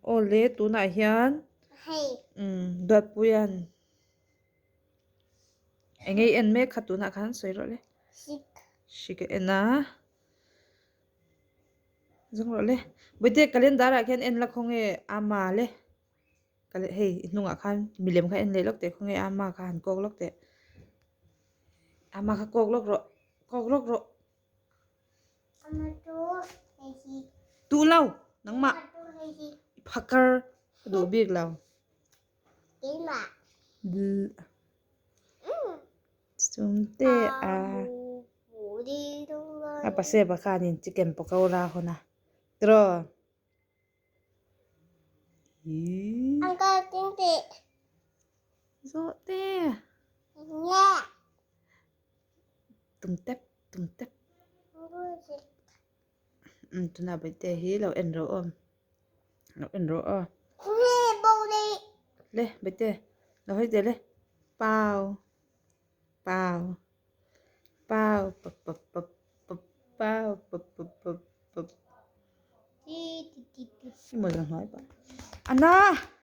Aw le tunah hian umm Duatpuia'n eng nge i en mek kha tunah khan sawi rawh le hrik a en a zawng rawh le bawihte calendar ah khian en la khawnge ama le hei i hnungah khan milem kha en leh lawk teh khawnge ama kha han kawk lawk teh ama kha kawk lawk rawh kawk lawk rawh. Duh lo nangmah i phakar ka duh bik lo. Chungte a a paseba khanin chicken pakora a hawn a tiraw. Zawhte. Tum tep tum tep umm tuna bawihte hi lo en rawh aw lo en rawh aw le bawihte lo hawi teh le pau pau pau pa pa pa pa pau pa pa pa pa i mawlh hnuai pah a na.